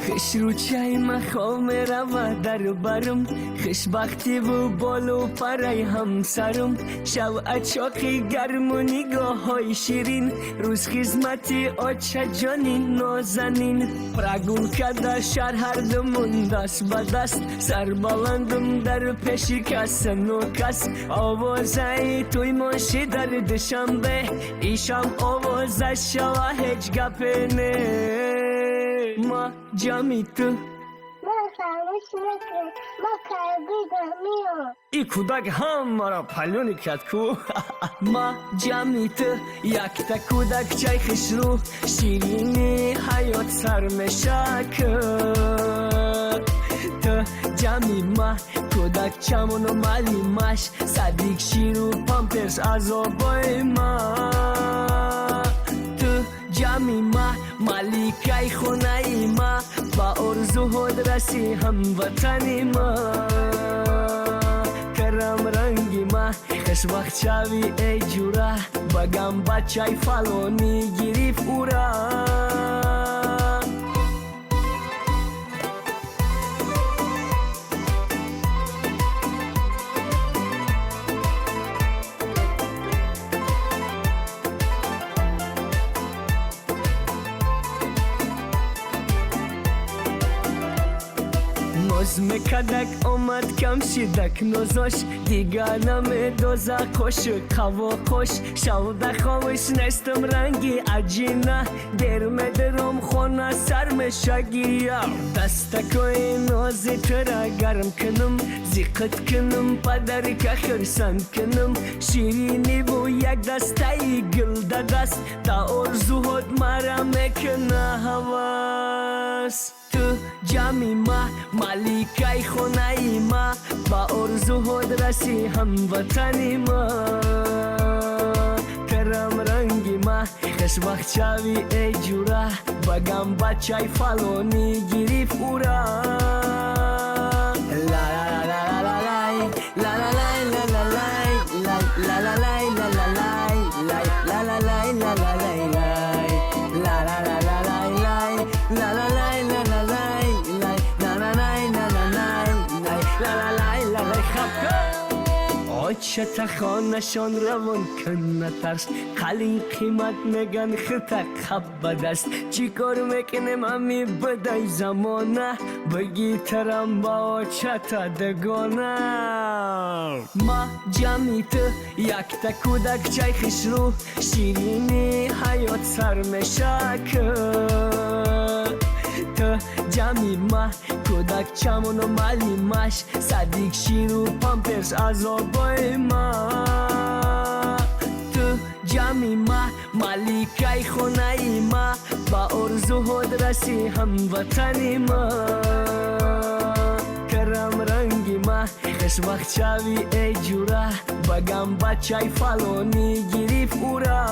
Хушрӯчаи ма хоб мерава дар барам, хушбахтиву болу параи ҳамсарам, шав ачоқи гарму нигоҳҳои ширин, рӯз хизмати очаҷони нозанин. Прогулка дар шаҳр ҳардумон даст ба даст, сарбаландум дар пеши касану кас. Овозаи тӯй моши дар Душанбе, ишам овоза шава ҳеҷ гапе не. Ма ҷами ту. Ман фаромӯш накун, ма карбида меом. И кӯдак ҳамаро палёни кард ку. Ма ҷами ту, якта кӯдакчаи хушрӯ, ширини ҳаёт сар мешак. Ту ҷами ма, кӯдакчамону маълимаш, садик ширу памперс азобои ма. Ту ҷами ма, маликаи хонаи ма, ба орзуҳот раси ҳамватани ма. Карам ранги ма, хушбахтшави эй ҷура, багам бачаи фалонӣ гирифт ура. Ноз мекардак омад кам шидак нозош, дигар намедоза қошу қавоқош. Шавда хомӯш нестам ранги аҷина, дер медаром хона сар мешагия. Дастакои нози тура гарм кунам, зиқат кунам, падарка хурсанд кунам. Шириниву як дастаи гул да даст, та орзуҳот мара мекуна ҳавас. Ту ҷами ма, маликаи хонаи ма, ба орзуҳот раси ҳамватани ма. Карам ранги ма, хушбахтшави эй ҷура, багам бачаи фалонӣ гирифт ура. Ла-ла-ла-ла-лай, ла-ла-лай-ла-ла-лай, ла-ла-лай-ла-ла-лай, лай, ла-ла-лай-ла-ла-лай-лай, ла-ла-ла-ла-лай-лай, ла-ла-лай-ла-ла-лай, лай, на-на-най-на-на-най, най, ла-ла-лай-ла-лай. Хапка! Очата хонашон равон кун, натарс, қалин қимат меган хита қаб ба даст. Чӣ кор мекунем ҳами бадай замона, бигитарам ба очата дугона. Ма ҷами ту, якта кӯдакчаи хушрӯ, ширини ҳаёт сар мешак. Ту ҷами ма, кӯдакчамону маълимаш, садик ширу памперс азобои ма. Ту ҷами ма, маликаи хонаи ма, ба орзуҳот раси ҳамватани ма. Карам ранги ма, хушбахтшави эй ҷура, багам бачаи фалонӣ гирифт ура.